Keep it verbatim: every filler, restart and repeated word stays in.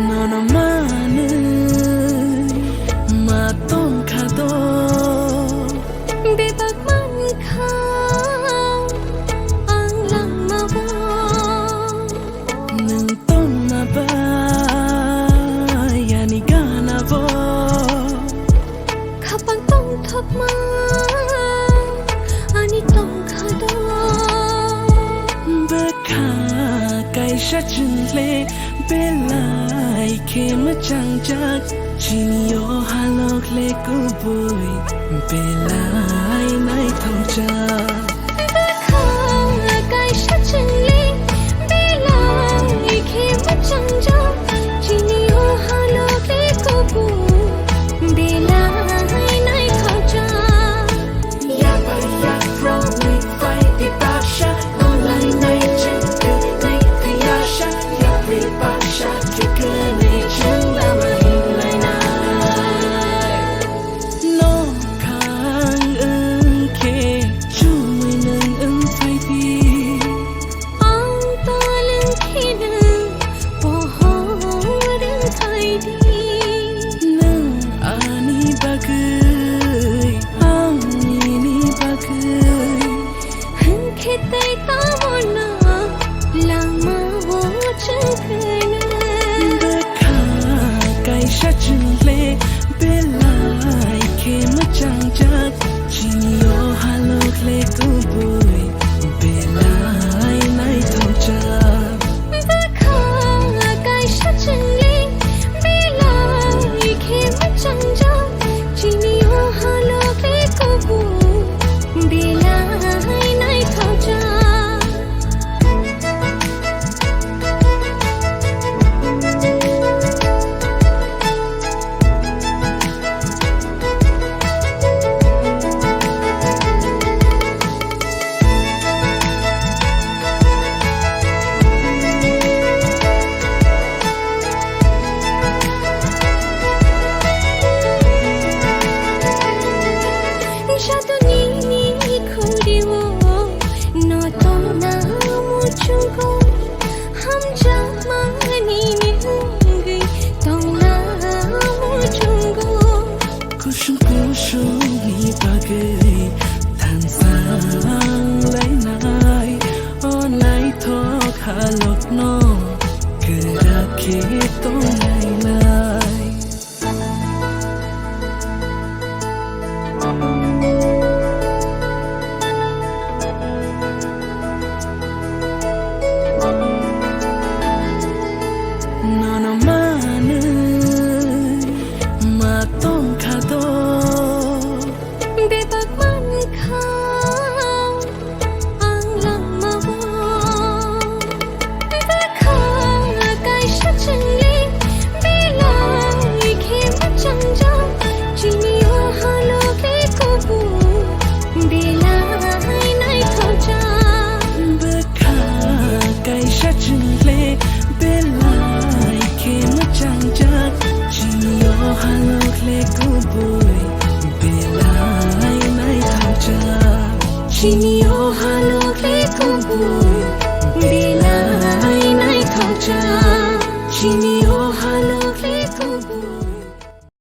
Nono manwi ma tongkha do. Bebak mankha ang langmao. Nwng tongma bai ani ganao. Khapang tongthokma ani tongkha do. Bwkha kaisa chwngle belai khe mwchangjak. Chini o halok le kubui belai naithokjak. Bwkha kaisa chwngle belai khe mwchangjak. Chini o halok le kubui belai naithokjak. Yabai yakrokni phaidi baksa, nolainai chwng kwnwi kiyasa, yapri baksa khe kwnwi chwng lama hinlainai. Nokhang wng khe chumui nwng wng phaidi. Ang tolwng khe nwng pohor wng phaidi. Nwng ani bagwi, ang nini bagwi. Hwnkhe tei tamo no lama o chwng khe nwng. Bwkha kaisa chwngle belai khe mwchangjak. Chini o halok le kubui belai naithokjak. Bwkha kaisa chwngle belai khe mwchangjak. Chini o halok le kubui belai naithokjak. Jaduni khuri o no tongna muchungo, hamjakmani ni wngwi tongna muchungo. Kusung kusungni bagwi thansang lainai, o naithok halokno kwrak khe tonglainai. Nono manwi ma tongkha do. Bebak mankha ang langmao. Bwkha kaisa chwngle belai khe mwchangjak. Chini o halok le kubui belai naithokjak. Bwkha kaisa chwngle belai khe mwchangjak. Chini o halok le kubui belai naithokjak. Chini o halok le kubui belai naithokjak. Chini